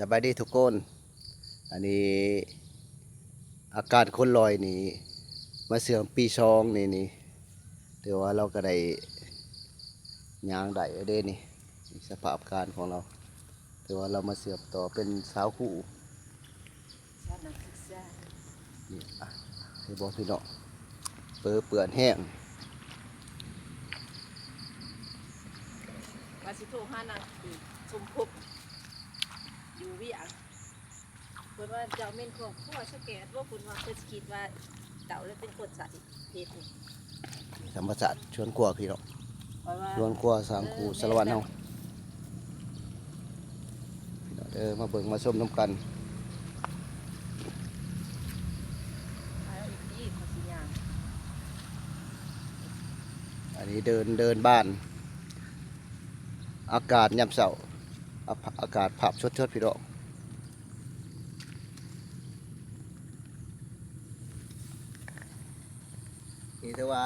ສະບາຍດີທຸກຄົນ. ອັນນີ້ອາການຄົນລອຍນີ້ ມາເຊື່ອມປີສອງນີ້ນີ້ ຖືວ່າເຮົາກໍໄດ້ຍ່າງໄດ້ເດ້ນີ້ ສະພາບການຂອງເຮົາ ຖືວ່າເຮົາມາເຊື່ອມຕໍ່ເປັນສາວຄູ ສາວນັກສຶກສາ ນີ້ ອ່ະ ເຫັນບໍ່ພີ່ນ້ອງ ເປິເປື້ອນແຮງ. ວ່າຊິໂທຫານາງ ສົມພົບ ຢູ່ວຽງ ເພິ່ນວ່າເຈົ້າແມ່ນຄອບຄົວສະແກດບໍ່? ເພິ່ນວ່າ ເພິ່ນຊິຄິດວ່າເຈົ້າລະເປັນຄົນໃສ່ເພຈນີ້ ທຳມະຊາດສວນຄົວພີ່ນ້ອງ ສວນຄົວສາງຄູ ເອີ ສາລະວັນເຮົາ ແມ່ນແລ້ວ ພີ່ນ້ອງເດີ ມາເບິ່ງມາຊົມນຳກັນ. ອັນນີ້ເດີນ ເດີນບ້ານ ອາກາດຍາມເຊົ້າ ອາ ອາກາດພາບສົດໆ ພີ່ນ້ອງ. ນີ້ຖືວ່າ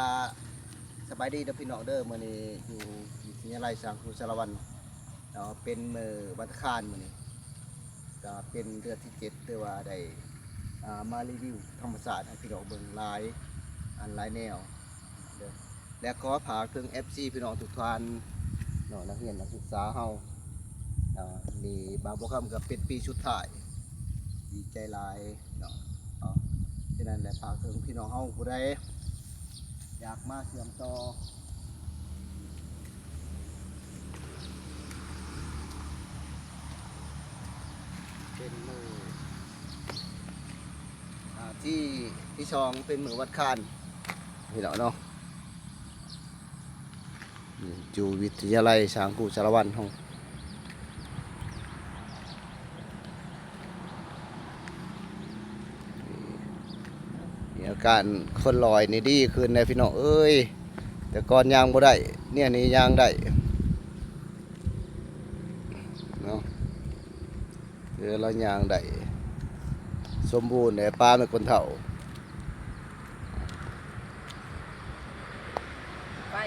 ສະບາຍດີເດີພີ່ນ້ອງເດີ ມື້ນີ້ຢູ່ວິທະຍາໄລສາງຄູສາລະວັນເນາະ ເປັນມື້ວັນອັງຄານມື້ນີ້ ກໍເປັນເທື່ອທີເຈັດ ຖືວ່າໄດ້ ອ່າ ມາຣີວິວທຳມະຊາດໃຫ້ພີ່ນ້ອງເບິ່ງຫຼາຍອັນຫຼາຍແນວເດີ ແລະ ຂໍຝາກເຖິງເອັຟຊີພີ່ນ້ອງທຸກທ່ານເນາະ ນັກຮຽນນັກສຶກສາເຮົາ ອ່າ ນີ້ບ່າວບົວຄຳກໍເປັນປີສຸດທ້າຍ ດີໃຈຫຼາຍເນາະ ເນາະ ສະນັ້ນແຫຼະ ຝາກເຖິງພີ່ນ້ອງເຮົາຜູ້ໃດ ຢາກມາເຊື່ອມຕໍ່ ເປັນມື້ ອ່າ ທີ ທີສອງ ເປັນມື້ວັນອັງຄານ ພີ່ນ້ອງເນາະ ຢູ່ວິທະຍາໄລສາງຄູສາລະວັນເຮົາ. ອາການຄົນລອຍນີ້ດີຂຶ້ນແລ້ວພີ່ນ້ອງເອີຍ ແຕ່ກ່ອນຍ່າງບໍ່ໄດ້ ແນວນີ້ຍ່າງໄດ້ເນາະ ເອີ ລາວຍ່າງໄດ້ສົມບູນແລ້ວ ປານແມ່ນຄົນເຖົ້າ. ໄປ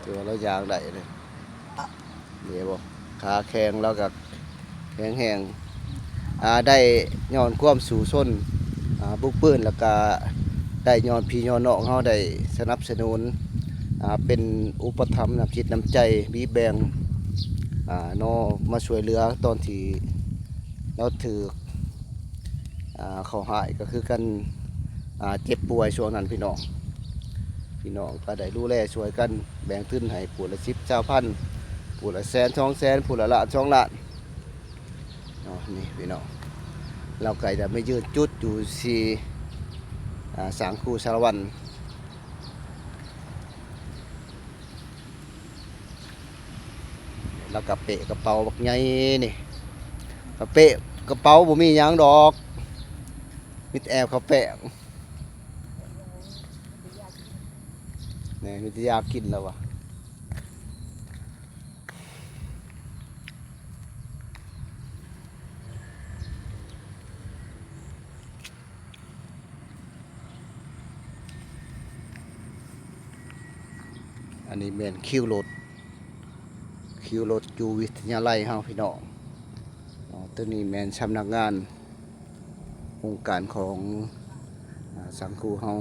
ຖືວ່າລາວຍ່າງໄດ້ເດ້ ເຫັນບໍ່ ຂາແຂງລາວກໍແຂງແຮງ ອ່າ ໄດ້ຍ້ອນຄວາມສູ້ຊົນ ອ່າ ບຸກບືນ ແລ້ວກໍໄດ້ຍ້ອນພີ່ຍ້ອນນ້ອງເຮົາໄດ້ສະໜັບສະໜູນ ອ່າ ເປັນອຸປະຖຳນ້ຳຈິດນ້ຳໃຈ ບີບແບ່ງ ອ່າ ເນາະ ມາຊ່ວຍເຫຼືອຕອນທີ່ລາວຖືກ ອ່າ ເຂົາຮ້າຍກໍຄືກັນ ອ່າ ເຈັບປ່ວຍຊ່ວງນັ້ນພີ່ນ້ອງ ພີ່ນ້ອງກໍໄດ້ດູແລຊ່ວຍກັນ ແບ່ງທຶນໃຫ້ຜູ້ລະສິບຊາວພັນ ຜູ້ລະແສນສອງແສນ ຜູ້ລະລ້ານສອງລ້ານເນາະ ນີ້ພີ່ນ້ອງ ລາວກໍຈະມາຢືນຈຸດຢູ່ທີ່ ອ່າ ສາງຄູສາລະວັນ ແລ້ວກະເປກະເປົາບັກໃຫຍ່ນີ້ ກະເປກະເປົາບໍ່ມີຫຍັງດອກ ມີແຕ່ແອບເຂົ້າແປ້ງ ແມ່ນ ມີແຕ່ຢາກິນແລ້ວວະ. ອັນນີ້ແມ່ນຄິວລົດ ຄິວລົດຢູ່ວິທະຍາໄລເຮົາພີ່ນ້ອງເນາະ ໂຕນີ້ແມ່ນສຳນັກງານໂຮງການຂອງ ອາ ສັງຄູເຮົາ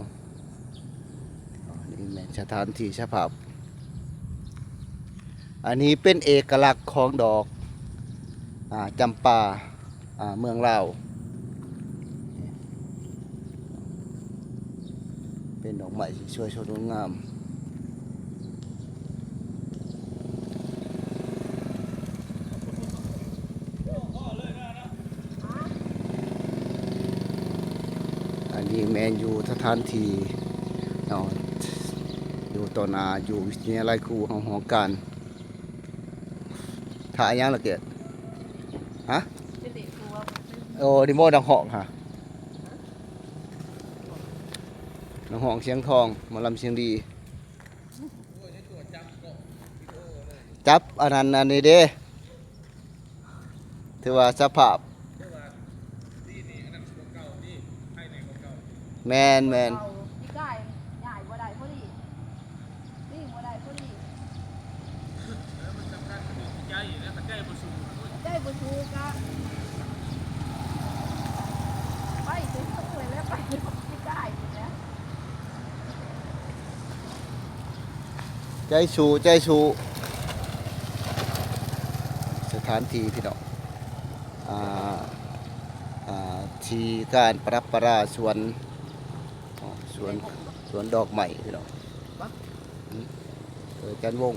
ເນາະ ນີ້ແມ່ນສະຖານທີ່ສະພາບ ອັນນີ້ເປັນເອກະລັກຂອງດອກ ອາ ຈຳປາ ອາ ເມືອງລາວ ເປັນດອກໄມ້ທີ່ສວຍສົດງົດງາມ. ອັນນີ້ແມ່ນຢູ່ສະຖານທີ່ເນາະ ຢູ່ຕໍ່ໜ້າ ຢູ່ວິທະຍາໄລຄູເຮົາ ຫ້ອງການ ຖ້າຫຍັງລະເກດ? ຮະ? ໂອ້ ນີ້ບໍ່ນັກຮ້ອງຫະ? ນັກຮ້ອງສຽງທອງ ໝໍລຳສຽງດີ. ຈັບອັນນັ້ນ ອັນນີ້ເດ້ ຖືວ່າສະພາບ ແມ່ນໆ ປີກາຍຍ້າຍບໍ່ໄດ້ພໍດີ ນີ້ບໍ່ໄດ້ພໍດີ ເອີ ມັນສຳຄັນທີ່ໃຈ ไปสิเฮ้ยแล้วไปไม่ได้อยู่นะ ໃຈສູ້ ໃຈສູ້ ສະຖານທີ່ພີ່ນ້ອງ ອ່າ ອ່າ ທີ່ການປະດັບປະດາສວນ ອໍ ສວນ ສວນດອກໄມ້ພີ່ນ້ອງ ເອີ ຈັນວົງ